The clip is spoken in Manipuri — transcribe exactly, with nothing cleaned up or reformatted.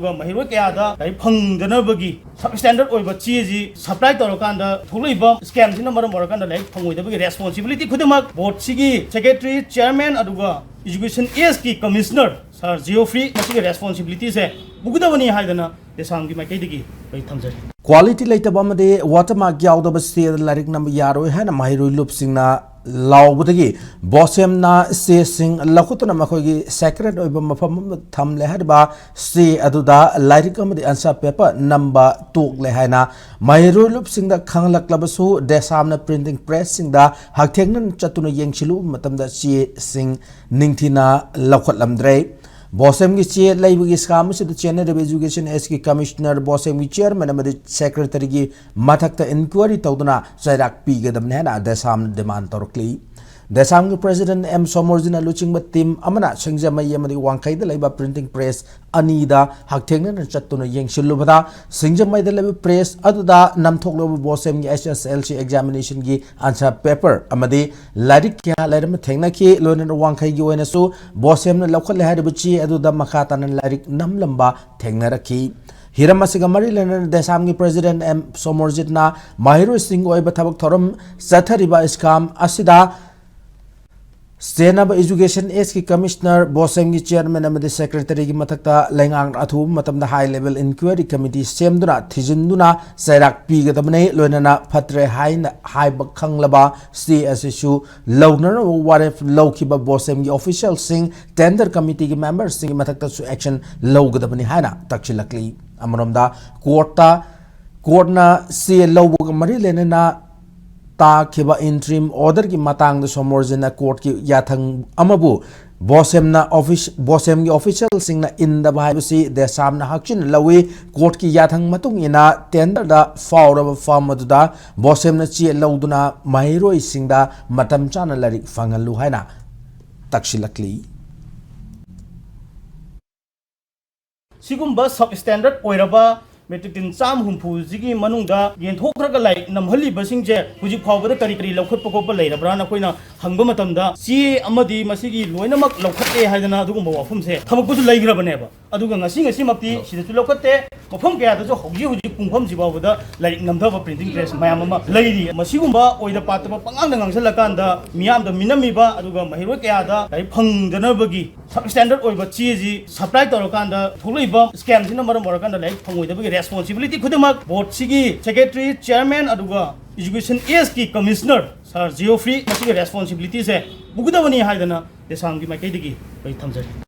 ꯑꯗꯨꯒ ꯃꯍꯩꯔꯣꯏ ꯀꯌꯥꯗ ꯂꯥꯏꯔꯤꯛ ꯐꯪꯗꯅꯕꯒꯤ ꯁꯕ ꯁ꯭ꯇꯦꯟꯗꯔꯗ ꯑꯣꯏꯕ ꯆꯦꯁꯤ ꯁꯄ꯭ꯂꯥꯏ ꯇꯧꯔꯀꯥꯟꯗ ꯊꯣꯛꯂꯛꯏꯕ ꯁ꯭ꯀꯦꯝꯁꯤꯅ ꯃꯔꯝ ꯑꯣꯏꯔꯀꯥꯟꯗ ꯂꯥꯏꯔꯤꯛ ꯐꯪꯉꯣꯏꯗꯕꯒꯤ ꯔꯦꯁꯄꯣꯟꯁꯤꯕꯤꯂꯤꯇꯤ ꯈꯨꯗꯤꯡꯃꯛ ꯕꯣꯔꯗꯁꯤꯒꯤ ꯁꯦꯀ꯭ꯔꯦꯇꯔꯤ, ꯆꯤꯌꯔꯃꯦꯟ ꯑꯗꯨꯒ ꯏꯖꯨꯀꯦꯁꯟ ꯑꯦꯁꯀꯤ ꯀꯃꯤꯁꯅꯔ ꯁꯥꯔ ꯖꯤꯑꯣꯐ꯭ꯔꯤ ꯃꯁꯤꯒꯤ ꯔꯦꯁꯄꯣꯟꯁꯤꯕꯤꯂꯤꯇꯤꯁꯦ ꯄꯨꯒꯗꯕꯅꯤ ꯍꯥꯏꯗꯅ ꯗꯦꯁꯥꯝꯒꯤ ꯃꯥꯏꯀꯩꯗꯒꯤ ꯑꯩ ꯊꯝꯖꯔꯤ꯫ ꯀ꯭ꯋꯥꯂꯤꯇꯤ ꯂꯩꯇꯕ ꯑꯃꯗꯤ ꯋꯥꯇꯔꯃꯥꯔꯛ ꯌꯥꯎꯗꯕ ꯁꯤꯗ ꯂꯥꯏꯔꯤꯛ ꯅꯝꯕ ꯌꯥꯔꯣꯏ ꯍꯥꯏꯅ ꯃꯍꯩꯔꯣꯏ ꯂꯨꯞꯁꯤꯡꯅ ꯂꯥꯎꯕꯗꯒꯤ ꯕꯣꯁꯦꯝꯅ ꯆꯦꯁꯤꯡ ꯂꯧꯈꯠꯇꯨꯅ ꯃꯈꯣꯏꯒꯤ ꯁꯦꯀ꯭ꯔꯦꯠ ꯑꯣꯏꯕ ꯃꯐꯝ ꯑꯃꯗ ꯊꯝꯂꯦ ꯍꯥꯏꯔꯤꯕ ꯆꯦ ꯑꯗꯨꯗ ꯂꯥꯏꯔꯤꯛ ꯑꯃꯗꯤ ꯑꯟꯁꯔ ꯄꯦꯄꯔ ꯅꯝꯕ ꯇꯣꯛꯂꯦ ꯍꯥꯏꯅ ꯃꯍꯩꯔꯣꯏ ꯂꯨꯞꯁꯤꯡꯗ ꯈꯪꯍꯜꯂꯛꯂꯕꯁꯨ ꯗꯦꯁꯥꯝꯅ ꯄ꯭ꯔꯤꯟꯇꯤꯡ ꯄ꯭ꯔꯦꯁꯁꯤꯡꯗ ꯍꯛꯊꯦꯡꯅꯅ ꯆꯠꯇꯨꯅ ꯌꯦꯡꯁꯤꯜꯂꯨꯕ ꯃꯇꯝꯗ ꯆꯦꯁꯤꯡ ꯅꯤꯡꯊꯤꯅ ꯂꯧꯈꯠꯂꯝꯗ꯭ꯔꯦ꯫ ꯕꯣꯁꯦꯝꯒꯤ ꯆꯦ ꯂꯩꯕꯒꯤ ꯁ꯭ꯀꯥꯝ ꯑꯁꯤꯗ ꯆꯦꯟꯅꯔꯤꯕ ꯏꯖꯨꯀꯦꯁꯟ ꯑꯦꯁꯀꯤ ꯀꯃꯤꯁꯅꯔ, ꯕꯣꯁꯦꯝꯒꯤ ꯆꯤꯌꯔꯃꯦꯟ ꯑꯃꯗꯤ ꯁꯦꯀ꯭ꯔꯦꯇꯔꯤꯒꯤ ꯃꯊꯛꯇ ꯏꯟꯀ꯭ꯋꯥꯏꯔꯤ ꯇꯧꯗꯨꯅ ꯆꯩꯔꯥꯛ ꯄꯤꯒꯗꯕꯅꯤ ꯍꯥꯏꯅ ꯗꯦꯁꯥꯝꯅ ꯗꯤꯃꯥꯟ ꯇꯧꯔꯛꯂꯤ꯫ ꯗꯦꯁꯥꯝꯒꯤ ꯄ꯭ꯔꯦꯁꯤꯗꯦꯟꯠ ꯑꯦꯝ ꯁꯣꯃꯣꯔꯖꯤꯅ ꯂꯨꯆꯤꯡꯕ ꯇꯤꯝ ꯑꯃꯅ ꯁꯤꯡꯖꯃꯩ ꯑꯃꯗꯤ ꯋꯥꯡꯈꯩꯗ ꯂꯩꯕ ꯄ꯭ꯔꯤꯟꯇꯤꯡ ꯄ꯭ꯔꯦꯁ ꯑꯅꯤꯗ ꯍꯛꯊꯦꯡꯅꯅ ꯆꯠꯇꯨꯅ ꯌꯦꯡꯁꯤꯜꯂꯨꯕꯗ, ꯁꯤꯡꯖꯃꯩꯗ ꯂꯩꯕ ꯄ꯭ꯔꯦꯁ ꯑꯗꯨꯗ ꯅꯝꯊꯣꯛꯂꯕ ꯕꯣꯁꯦꯝꯒꯤ ꯑꯦꯁ ꯑꯦꯁ ꯑꯦꯜ ꯁꯤ ꯑꯦꯛꯖꯥꯃꯤꯅꯦꯁꯟꯒꯤ ꯑꯟꯁꯔ ꯄꯦꯄꯔ ꯑꯃꯗꯤ ꯂꯥꯏꯔꯤꯛ ꯀꯌꯥ ꯂꯩꯔꯝꯕ ꯊꯦꯡꯅꯈꯤ꯫ ꯂꯣꯏꯅꯅ ꯋꯥꯡꯈꯩꯒꯤ ꯑꯣꯏꯅꯁꯨ ꯕꯣꯁꯦꯝꯅ ꯂꯧꯈꯠꯂꯦ ꯍꯥꯏꯔꯤꯕ ꯆꯦ ꯑꯗꯨꯗ ꯃꯈꯥ ꯇꯥꯅ ꯂꯥꯏꯔꯤꯛ ꯅꯝꯂꯝꯕ ꯊꯦꯡꯅꯔꯛꯈꯤ꯫ ꯍꯤꯔꯝ ꯑꯁꯤꯒ ꯃꯔꯤ ꯂꯩꯅꯅ ꯗꯦꯁꯥꯝꯒꯤ ꯄ꯭ꯔꯦꯁꯤꯗꯦꯟꯠ ꯑꯦꯝ ꯁꯣꯃꯣꯔꯖꯤꯠꯅ ꯃꯍꯩꯔꯣꯏꯁꯤꯡꯒꯤ ꯑꯣꯏꯕ ꯊꯕꯛ ꯊꯧꯔꯝ ꯆꯠꯊꯔꯤꯕ ꯁ꯭ꯀꯥꯝ ꯑꯁꯤꯗ ꯆꯦꯟꯅꯕ ꯏꯖꯨꯀꯦꯁꯟ ꯑꯦꯁꯀꯤ ꯀꯃꯤꯁꯅꯔ, ꯕꯣꯁꯦꯝꯒꯤ ꯆꯤꯌꯔꯃꯦꯟ ꯑꯃꯗꯤ ꯁꯦꯀ꯭ꯔꯦꯇꯔꯤꯒꯤ ꯃꯊꯛꯇ ꯂꯩꯉꯥꯛꯅ ꯑꯊꯨꯕ ꯃꯇꯝꯗ ꯍꯥꯏ ꯂꯦꯚꯦꯜ ꯏꯟꯀ꯭ꯋꯥꯏꯔꯤ ꯀꯃꯤꯇꯤ ꯁꯦꯝꯗꯨꯅ ꯊꯤꯖꯤꯟꯗꯨꯅ ꯆꯩꯔꯥꯛ ꯄꯤꯒꯗꯕꯅꯤ꯫ ꯂꯣꯏꯅꯅ ꯐꯠꯇ꯭ꯔꯦ ꯍꯥꯏꯅ ꯍꯥꯏꯕ ꯈꯪꯂꯕ ꯆꯦ ꯑꯁꯤꯁꯨ ꯂꯧꯅꯅꯕ ꯋꯥꯔꯦꯞ ꯂꯧꯈꯤꯕ ꯕꯣꯁꯦꯝꯒꯤ ꯑꯣꯐꯤꯁꯤꯌꯦꯜꯁꯤꯡ, ꯇꯦꯟꯗꯔ ꯀꯃꯤꯇꯤꯒꯤ ꯃꯦꯝꯕꯔꯁꯤꯡꯒꯤ ꯃꯊꯛꯇꯁꯨ ꯑꯦꯛꯁꯟ ꯂꯧꯒꯗꯕꯅꯤ ꯍꯥꯏꯅ ꯇꯛꯁꯤꯜꯂꯛꯂꯤ꯫ ꯑꯃꯔꯣꯝꯗ ꯀꯣꯔꯠꯇ, ꯀꯣꯔꯠꯅ ꯆꯦ ꯂꯧꯕꯒ ꯃꯔꯤ ꯂꯩꯅꯅ ꯇꯥꯈꯤꯕ ꯏꯟꯇ꯭ꯔꯤꯝ ꯑꯣꯔꯗꯔꯒꯤ ꯃꯇꯥꯡꯗ ꯁꯣꯃꯣꯔꯖꯤꯅ ꯀꯣꯔꯠꯀꯤ ꯌꯥꯊꯪ ꯑꯃꯕꯨ ꯕꯣꯁꯦꯝꯅ ꯑꯣꯐꯤꯁ-, ꯕꯣꯁꯦꯝꯒꯤ ꯑꯣꯐꯤꯁꯤꯌꯦꯜꯁꯤꯡꯅ ꯏꯟꯗꯕ ꯍꯥꯏꯕꯁꯤ ꯗꯦꯁꯥꯝꯅ ꯍꯛꯆꯤꯟꯅ ꯂꯧꯏ꯫ ꯀꯣꯔꯠꯀꯤ ꯌꯥꯊꯪ ꯃꯇꯨꯡ ꯏꯟꯅ ꯇꯦꯟꯗꯔꯗ ꯐꯥꯎꯔꯕ ꯐꯥꯔꯝ ꯑꯗꯨꯗ ꯕꯣꯁꯦꯝꯅ ꯆꯦ ꯂꯧꯗꯨꯅ ꯃꯍꯩꯔꯣꯏꯁꯤꯡꯗ ꯃꯇꯝ ꯆꯥꯅ ꯂꯥꯏꯔꯤꯛ ꯐꯪꯍꯜꯂꯨ ꯍꯥꯏꯅ ꯇꯛꯁꯤꯜꯂꯛꯂꯤ꯫ ꯁꯤꯒꯨꯝꯕ ꯁꯕ ꯁ꯭ꯇꯦꯟꯗꯔꯗ ꯑꯣꯏꯔꯕ ꯃꯦꯇ꯭ꯔꯤꯛ ꯇꯤꯟ ꯆꯥꯝꯃ ꯍꯨꯝꯐꯨꯁꯤꯒꯤ ꯃꯅꯨꯡꯗ ꯌꯦꯟꯊꯣꯛꯈ꯭ꯔꯒ ꯂꯥꯏꯔꯤꯛ ꯅꯝꯍꯜꯂꯤꯕꯁꯤꯡꯁꯦ ꯍꯧꯖꯤꯛ ꯐꯥꯎꯕꯗ ꯀꯔꯤ ꯀꯔꯤ ꯂꯧꯈꯠꯄ ꯈꯣꯠꯄ ꯂꯩꯔꯕ꯭ꯔꯥꯅ ꯑꯩꯈꯣꯏꯅ ꯍꯪꯕ ꯃꯇꯝꯗ, ꯆꯦ ꯑꯃꯗꯤ ꯃꯁꯤꯒꯤ ꯂꯣꯏꯅꯃꯛ ꯂꯧꯈꯠꯂꯦ ꯍꯥꯏꯗꯅ ꯑꯗꯨꯒꯨꯝꯕ ꯋꯥꯐꯝꯁꯦ ꯊꯝꯃꯛꯄꯁꯨ ꯂꯩꯈ꯭ꯔꯕꯅꯦꯕ꯫ ꯑꯗꯨꯒ ꯉꯁꯤ ꯉꯁꯤꯃꯛꯇꯤ ꯁꯤꯗꯁꯨ ꯂꯧꯈꯠꯇꯦ꯫ ꯃꯐꯝ ꯀꯌꯥꯗꯁꯨ ꯍꯧꯖꯤꯛ ꯍꯧꯖꯤꯛ ꯄꯨꯡꯐꯝꯁꯤ ꯐꯥꯎꯕꯗ ꯂꯥꯏꯔꯤꯛ ꯅꯝꯊꯕ printing press ꯃꯌꯥꯝ ꯑꯃ ꯂꯩꯔꯤ꯫ ꯃꯁꯤꯒꯨꯝꯕ ꯑꯣꯏꯗ ꯄꯥꯗꯕ ꯄꯉꯥꯡꯗ ꯉꯥꯡꯁꯤꯜꯂꯀꯥꯟꯗ ꯃꯤꯌꯥꯝꯗ ꯃꯤꯅꯝꯃꯤꯕ ꯑꯗꯨꯒ ꯃꯍꯩꯔꯣꯏ ꯀꯌꯥꯗ ꯂꯥꯏꯔꯤꯛ ꯐꯪꯗꯅꯕꯒꯤ substandard ꯑꯣꯏꯕ ꯆꯦꯁꯤ supply ꯇꯧꯔꯀꯥꯟꯗ ꯊꯣꯛꯂꯛꯏꯕ scamꯁꯤꯅ ꯃꯔꯝ ꯑꯣꯏꯔꯀꯥꯟꯗ ꯂꯥꯏꯔꯤꯛ ꯐꯪꯉꯣꯏꯗꯕꯒꯤ responsibility ꯈꯨꯗꯤꯡꯃꯛ boardꯁꯤꯒꯤ secretary, chairman ꯑꯗꯨꯒ education Sꯀꯤ commissioner Sir Geoffrey ꯃꯁꯤꯒꯤ responsibilityꯁꯦ ꯄꯨꯒꯗꯕꯅꯤ ꯍꯥꯏꯗꯅ ꯗꯦꯁꯥꯝꯒꯤ ꯃꯥꯏꯀꯩꯗꯒꯤ ꯑꯩ ꯊꯝꯖꯔꯤ꯫